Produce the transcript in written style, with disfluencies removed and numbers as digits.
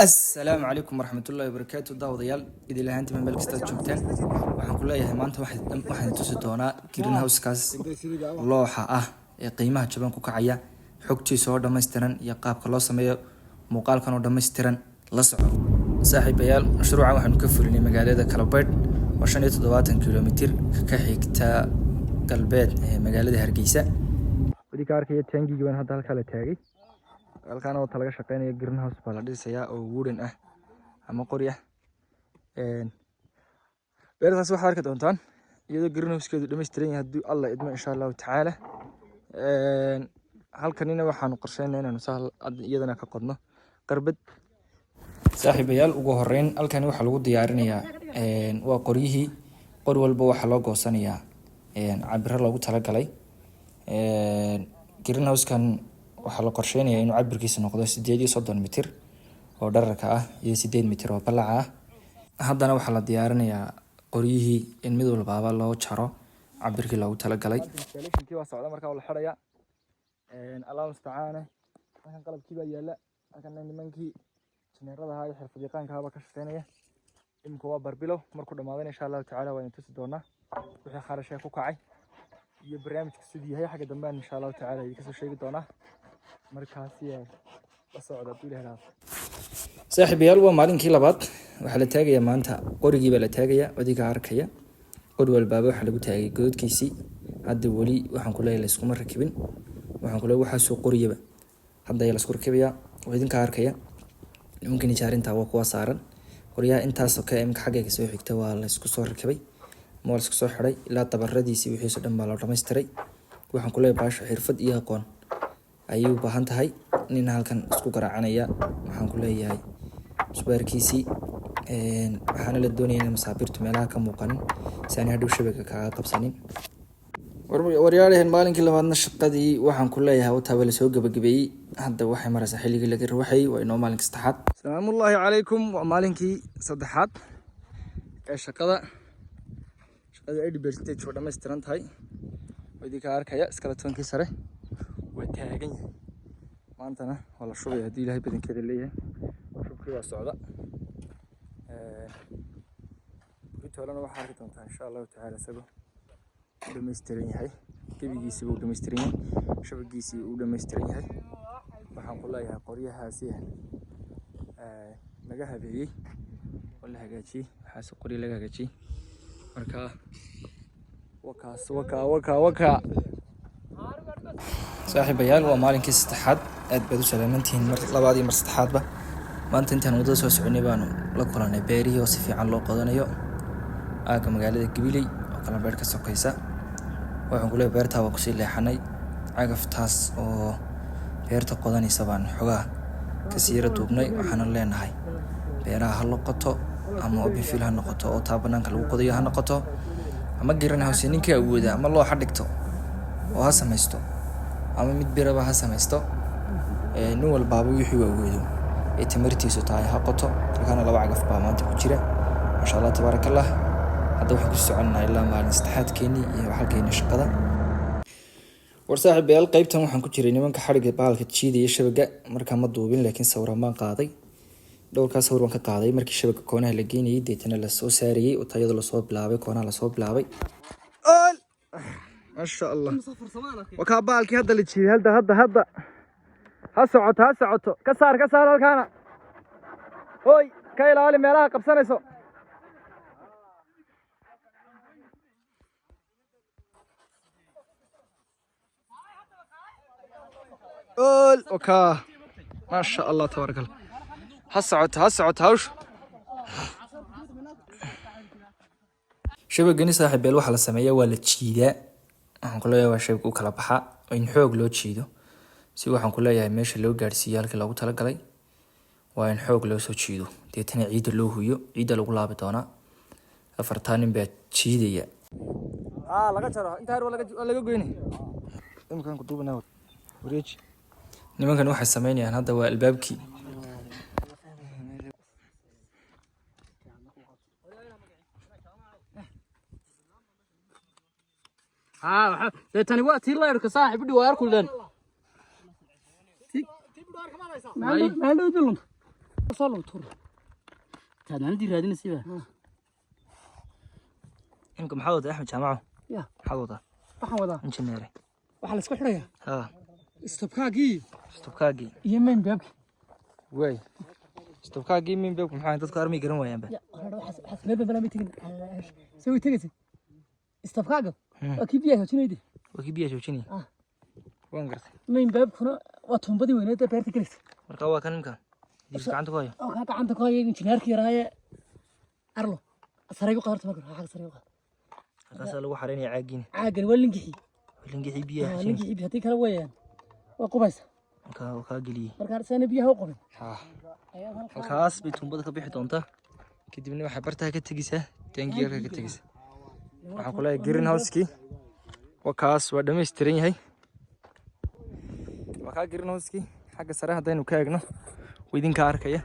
Asalaamu calaykum waraxmatullahi wabarakaatu. Daawadayaal, idil ahaantiima meel kastaad joogtaan, waxaan ku leeyahay maanta waxaan tusi doonaa greenhouse-kaas looxa ah ee qiimaha jaban ku kacaya, xogtiisa oo dhammaystiran iyo qaabka loo sameeyo. Muuqaalkan oo dhammaystiran la soco, saaxiibayaal. Mashruucan waxaanu ka fulinay magaalada Kalabaydh oo 75 kilomitir ka xigta galbeed ee magaalada Hargeysa. Wadi ka arkaya taangigii baan hadda halkaa la taagay. Halkaana wata laga shaqeynaya, greenhouse baa la dhisayaa oo wooden ah ama qori ah. Beertaas waxaad arki doontaan iyadoo greenhouse-keedu dhammaystiran yahay, haddii Alla idmo, insha Allahu tacaala. Halkanina waxaanu qorsheynaa inaanu sahal iyadana ka qodno qarbad. Saaxiibayaal, ugu horeyn halkani waxaa lagu diyaarinayaa waa qoryihii. Qori walba waxaa loo goosanayaa cabiro loogu talagalay. Greenhouse-kan waxaa la qorsheynayaa inuu cabirkiisa noqdo 38 mitir oo dhererka ah iyo 8 mitir oo ballaca ah. Haddana waxaa la diyaarinayaa qoryihii in mid walbaaba loo jaro cabirkii loogu talagalay. Installationkii waa socda, markaa waa la xidhaya. Allahu mustacaane. Halkan qalabkii baa yaala, halkan nimankii injineerada ahaa iyo xirfad yaqaanka ahaa baa ka shaqeynaya. Imika waa barbilow, markuu dhamaadana, insha Allahu tacaala, waa idin tusi doonaa wixii kharashee ku kacay iyo barnaamijka siduu yahay. Xagga dambe aan, insha Allahu tacaala, idin kasoo sheegi doonaa. Markaasi la socda hadduu Ilaah idhaahdo. Saaxiibayaal, waa maalinkii labaad. Waxaa la taagayaa maanta qorigii baa la taagayaa. Odiga arkaya, qori walbaaba waxaa lagu taagay gododkiisii. Hadda weli waxaan ku leeyahay layskuma rakibin. Waxaan ku leeyahay waxaasoo qoriyaba hadda ayaa laisku rakibayaa oo idinka arkaya. Nimanka nijaarinta waa kuwa saaran qoryaha. Intaasoo kale imika xaggayga soo xigta waa laysku soo rakibay ama waa laisku soo xiday, ilaa dabaradiisii wixiisoo dhan baa loo dhamaystiray. Waxaan ku leeyahay baasha xirfad iyo aqoon ayay u baahan tahay. Nin halkan isku garaacanaya, waxaan ku leeyahay musbaarkiisii. Waxaana la doonaya in masaabiirtu meelaha ka muuqanin si aanay hadhow shabaga kaaga qabsanin. Waryaalaheen, maalinkii labaadna shaqadii waxaan ku leeyahay wataaba lasoo gabagabeeyey. Hadda waxay maraysaa xilligii laga rawaxayay. Waa inoo maalinka saddexaad. Salaamullaahi calaykum. Waa maalinkii saddexaad ee shaqada. Shaqadii 80% waa dhammaystiran tahay. Waa idinka arkaya, skeleton-kii sare waa taagan yahay. Maantana waa la shubaya, haddii Ilaahay badankeeda leeyahay. Shubkii waa socda. Beritoolena waxaa arki doontaa, insha Allahu tacaala, isagoo u dhammaystiran yahay, gebigiisiba uu dhammaystiran yahay, shabagiisii uu dhammaystiran yahay. Waxaan ku leeyahay qoryahaasi laga habeeyey oo la hagaajiyey, waxaase qoryo laga hagaajiyey. Marka wakaas, wakaa wakaa wakaa. Saaxiibayaal, waa maalinkii saddexaad. Aad baad u salaamantihiin mar labaad iyo mar saddexaadba. Maanta intaan waddada soo soconay baanu la kulanay beerihii oo si fiican loo qodanayo, aagga magaalada Gabiley oo Kalabeer ka sokaysa. Waxaan ku leeyahay beertaa waa kusii leexanay. Cagaftaas oo beerta qodanaysa baan xogaa kasii yara duubnay. Waxaana leenahay beeraha ha noqoto ama open field ha noqoto oo taa banaanka lagu qodayo ha noqoto, ama greenhouse ninkii awooda ama looxa dhigto oo ha samaysto, ama mid biraba ha samaysto. Nin walbaaba wixii uu awoodo ee tamartiisu tahay ha qoto. Halkaana laba cagaf baa maanta ku jira, maasha Allah, tabaaraka Allah. Hadda waxaan ku soconaa ilaa maalin saddexaadkeenii iyo halkeeni shaqada. War saaxiibayaal, qaybtan waxaan ku jiray nimanka xadhigga bahalka jiidaya shabaga. Markaa ma duubin, laakiin sawiraan baan qaaday. Dhowrkaa sawir baan ka qaaday markii shabaga koonaha la geynayay, deetana lasoo saarayay oo tayada lasoo bilaabay, koonaha lasoo bilaabay. Maasha Allah, wakaa bahalkii hadda la jiiday. Hadda hadda hadda ha socoto, ha socoto. Ka saar, ka saar halkaana. Hoy, ka ilaali meelaha qabsanayso. Ol wakaa, maasha Allah, tabaaraka Allah. Ha socoto, ha socoto hawshu. Shabagani, saaxiibeel, waxaa la sameeyaa waa la jiidaa. Waxaan ku leeyahay waa shabag u kala baxa in xoog loo jiido si, waxaan ku leeyahay, meesha loo gaarsiiyo halkii loogu talagalay. Waa in xoog loo soo jiido, deetana ciidda loo huyo, ciidda lagu laabi doonaa. Afartaa nin baa jiidaya. Laga jaro inta yar, waa laga goynay. Iminkaan ku duubanaa, wareeji. Nimankan waxay sameynayaan hadda waa albaabkii. Dee tani waa tii layrka, saaxib idhi waa arkuldeen. Meel dhow dilunta. Soo lagu tuur. Taad maalintii raadinaysayba. Imika maxaad wadaa, Axmed Jaamaco? Ya. Maxaad wadaa? Waxaan wadaa injineere. Waxaa la isku xidhayaa stopkaagii. Stopkaagii. Iyo main pipe-kii. Waay, stopkaagii main pipe-ku maxaa? Dadku armay garan waayaanba. Ya waxaas meel baan ma tegin. Soo way tegaysay. Stopkaaga waa kii biyaha joojinayde. Waa kii biyaha joojinaya. Ah. Waan gartay. Main pipe-kuna waa tuumbadii weyneed ee beerta gelaysa. Marka waa kan imka diibka gacanta ku hayo. Oo kaa gacanta ku haya injineerka yaraaye Arlo. Saraygu qadarta marka xagga saraygu qad. Halkaasaa lagu xareynaya caagiina. Caagani waa lingixii. Lingixii biyaha xajinaya. Lingixii haddii kale wayaan waa qubaysa. Marka uu kaa geliyey. Marka saana biyaha u qubin. Ayaa halkaa Halkaas bay tuumbada ka bixi doontaa, kadibna waxay bartaa ka tegeysaa taangiga, halkaa ka tegeysaa. Waxaan ku leeyahay greenhouse-kii waa kaas, waa dhammaystiran yahay. Waa kaa greenhouse-kii. Xagga sare haddaynu ka eegno, waa idinka arkaya.